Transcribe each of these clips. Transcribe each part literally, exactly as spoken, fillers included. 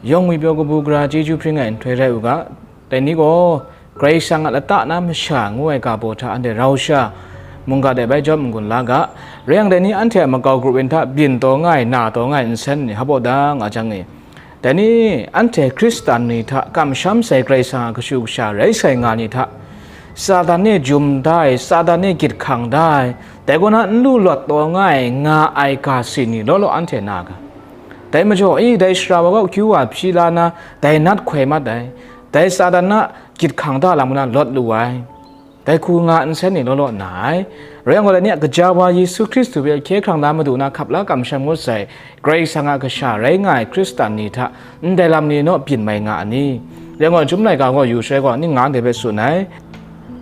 Yawng ngwipyaw kabu gara chyeju hpring ai nhtoi rai u ga, dai ni gaw Karai Kasang a lata na masha ngu ai ga baw hta anhte rau sha mungga de bai jawm n-gun la ga, rai yang dai ni anhte a makau grup yin hta byin taw nga ai, na taw nga ai nsen ni hap aw da nga jang e, dai ni anhte Hkristan ni hta kamsham sai Karai Kasang a kashu kasha rai sai nga ni hta, Satan e jum da ai, Satan e gyit hkang da ai, dai kaw na n lu lawt taw nga ai, nga ai ga si ni law law anhte na ga. Dai majaw, i, dai sara wa kaw kyu wa hpyi la na, dai nat hkoi mat ai, dai Satan na gyit hkang da lam na lawt lu ai, dai hku nga nsen ni law law na ai. Rai yang gaw, dai ni a gaja wa Yesu Hkristu hpe hkye hkrang na madu na hkap la kamsham ngut sai, Karai Kasang a kasha rai nga ai Hkristan ni hta ndai lam ni naw byin mai nga a ni? Rai yang gaw, Chyum laika gaw yu shaloi gaw, ning nga ndai hpe tsun ai.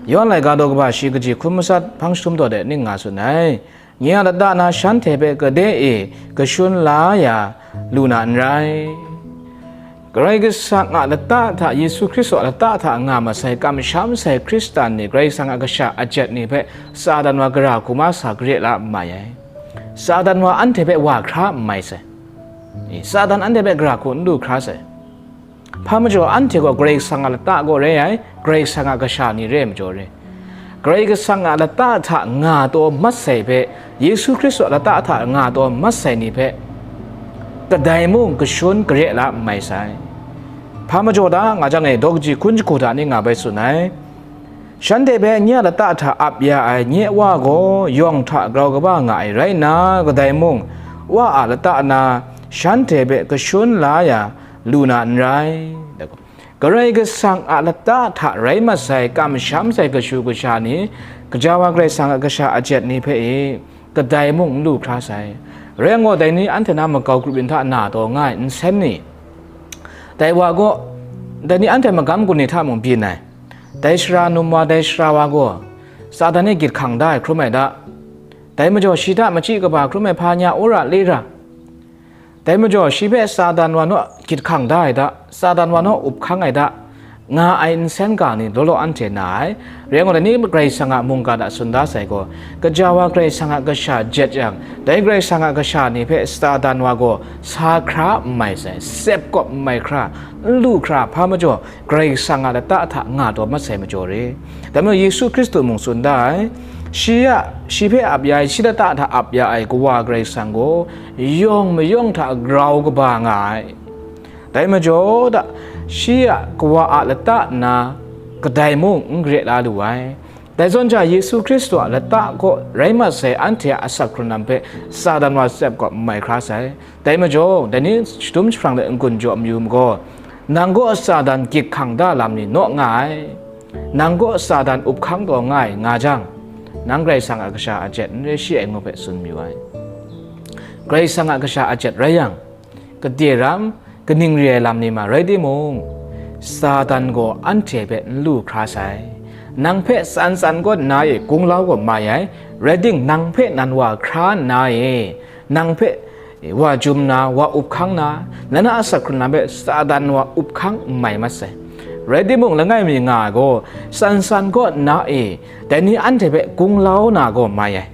Yawn laika daw kaba shi kaji hkun masat hpang jahtum taw de ning nga tsun ai. Nye a lata na shanhte hpe kade e kashun la ya lu na n rai. Karai Kasang a lata hta, Yesu Hkristu a lata hta nga masai, kamsham sai Hkristan ni, Karai Kasang a kasha ajet ni hpe Satan wa gara hku ma sa kare la n mai ai. Satan wa anhte hpe wa hkra n mai sai. Satan anhte hpe gara hku n lu hkra sai. Hpa majaw, anhte gaw Karai Kasang a lata gaw rai ai, Karai Kasang a kasha ni re ai majaw re. Karai Kasang a lata hta nga taw mat sai hpe, Yesu Hkristu a lata hta nga taw mat sai ni hpe, kadai mung kashun kare la n mai sai. Hpa majaw da nga jang e, daw kaji hkun jahku hta ni nga bai tsun ai. Shanhte hpe nye a lata hta ap ya ai nye Wa gaw yawng hta grau kaba nga ai rai nna, kadai mung Wa a lata na shanhte hpe kashun la ya lu na n rai. Karai Kasang a lata hta rai mat sai, kamsham sai kashu kasha ni, gaja wa Karai Kasang a kasha ajet ni hpe e, kadai mung n lu hkra sai. Rai yang gaw, dai ni anhte na makau grup yin hta na taw nga ai nsen ni, dai wa gaw, dai ni anhte magam gun ni hta mung byin ai. Dai sara num wa, dai sara wa gaw, Satan e gyit hkang da ai hkrum ai da. Dai majaw, shi hta machyi kaba hkrum ai hpa nya wora le ra. Dai majaw, shi hpe Satan wa naw gyit hkang da ai da, Satan wa naw up hkang ai da, nga ai nsen ga ni law law anhte na ai. Rai yang gaw, dai ni Karai Kasang a mungga hta tsun da sai gaw, gaja wa Karai Kasang a kasha jet yang, dai Karai Kasang a kasha ni hpe Satan wa gaw sa hkra n mai sai, sep kawp n mai hkra, n lu hkra, hpa majaw, Karai Kasang a lata hta nga taw mat sai majaw re. Dai majaw, Yesu Hkristu mung tsun da ai, shi a, shi hpe ap ya ai, shi lata hta ap ya ai Kawa Karai Kasang gaw, yawng mayawng hta grau kaba nga ai. Dai majaw da, shi a Kawa a lata nna kadai mung n gare la lu ai. Dai zawn ja, Yesu Hkristu a lata kaw rai mat sai anhte a asak hkrun lam hpe Satan wa sep kawp n mai hkra sai. Dai majaw, dai ni shadum jahprang de n-gun jaw mayu majaw, nang gaw Satan gyit hkang da lam ni naw nga ai. Nang gaw Satan up hkang taw nga ai nga jang, nang Karai Kasang a kasha ajet n re shi ai ngu hpe tsun mayu ai. Karai Kasang a kasha ajet rai yang, gade ram, kaning re ai lam ni ma rai timung, Satan gaw anhte hpe n lu hkra sai. Nang hpe tsan tsan kaw nna e gunglau gaw mai ai, rai ting, nang hpe nan wa hkra nna e, nang hpe wa jum na, wa up hkang na, na na asak hkrun lam hpe Satan wa up hkang n mai mat sai. Rai timung, langai mi nga ai gaw, tsan tsan kaw nna e, dai ni anhte hpe gunglau na gaw mai ai.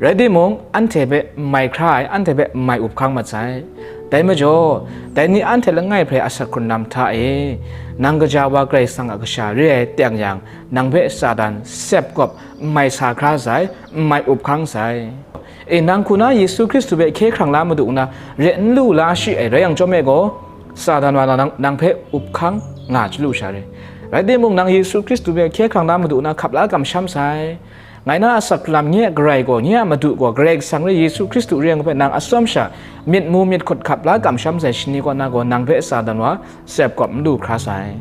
Rai timung, anhte hpe n mai hkra ai, anhte hpe n mai up hkang mat sai. Dai majaw, dai ni anhte langai hpe asak hkrun lam hta e, nang gaja wa Karai Kasang a kasha re ai teng yang, nang hpe Satan sep kawp n mai sa hkra sai, n mai up hkang sai. E, nang hku na Yesu Hkristu hpe hkye hkrang la madu nna, re n lu la shi ai rai yang chyawm e gaw, Satan wa nang, nang hpe up hkang nga chyalu sha re. Rai timung, nang Yesu Hkristu hpe hkye hkrang la madu nna, hkap la kamsham sai. Ngai na asak hkrun lam nye a Karai gaw, nye a Madu gaw, Karai Kasang re, Yesu Hkristu re ai ngu hpe nang atsawm sha, myit mu myit hkut hkap la kamsham sai shani kaw na gaw, nang hpe Satan wa sep kawp n lu hkra sai.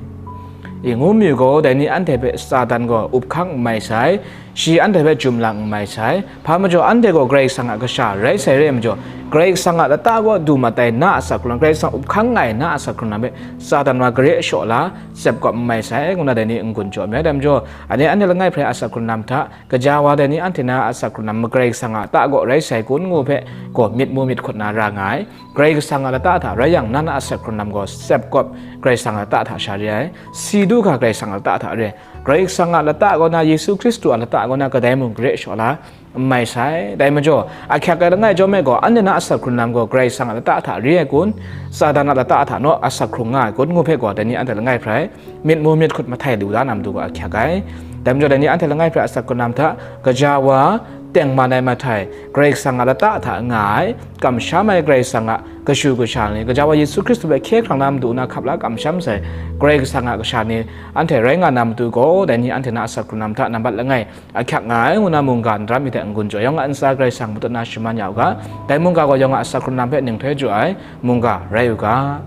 I ngu mi gaw, dai ni anhte hpe Satan gaw up hkang n mai sai, shi anhte hpe jum lang n mai sai. Hpa majaw, anhte gaw Karai Kasang a kasha rai sai re ai majaw, Karai Kasang a lata kaw du mat ai na asak hkrun lam, Karai Kasang up hkang nga ai na asak hkrun lam hpe Satan wa gare shaw la, sep kawp n mai sai, ngu na dai ni n-gun jaw mi ai. Dai majaw, anhte, anhte langai hpe asak hkrun lam hta, gaja wa dai ni anhte na asak hkrun lam, Karai Kasang a lata kaw rai sai kun ngu hpe gaw myit mu myit hkut na ra nga ai. Karai Kasang a lata hta rai yang, na na asak hkrun lam gaw sep kawp Karai Kasang a lata hta sha re ai. Si du ga Karai Kasang a lata hta re. Karai Kasang a lata kaw na, Yesu Hkristu a lata kaw na, kadai mung gare shaw la, n mai sai. Dai majaw, ahkyak ai langai jawm e gaw, anhte na asak hkrung lam gaw Karai Kasang a lata hta re ai kun, Satan a lata hta naw asak hkrung nga ai kun ngu hpe gaw, dai ni anhte langai hpe rai myit mu myit hkut mahtai lu da na matu gaw ahkyak ai. Dai majaw, dai ni anhte langai hpe asak hkrung lam hta, gaja wa, tengman ai mahtai, Karai Kasang a lata hta nga ai, kamsham ai Karai Kasang a kashu kasha ni, gaja wa Yesu Hkristu hpe hkye hkrang na matu na hkap la kamsham sai, Karai Kasang a kasha ni anhte rai nga na matu gaw, dai ni anhte na asak hkrung lam hta nambat langai ahkyak nga ai ngu na mungga ndara myit hte n-gun jaw, yawng a ntsa Karai Kasang matut na shaman ya u ga, dai mungga gaw yawng a asak hkrung lam hpe ninghkoi jaw ai mungga rai u ga.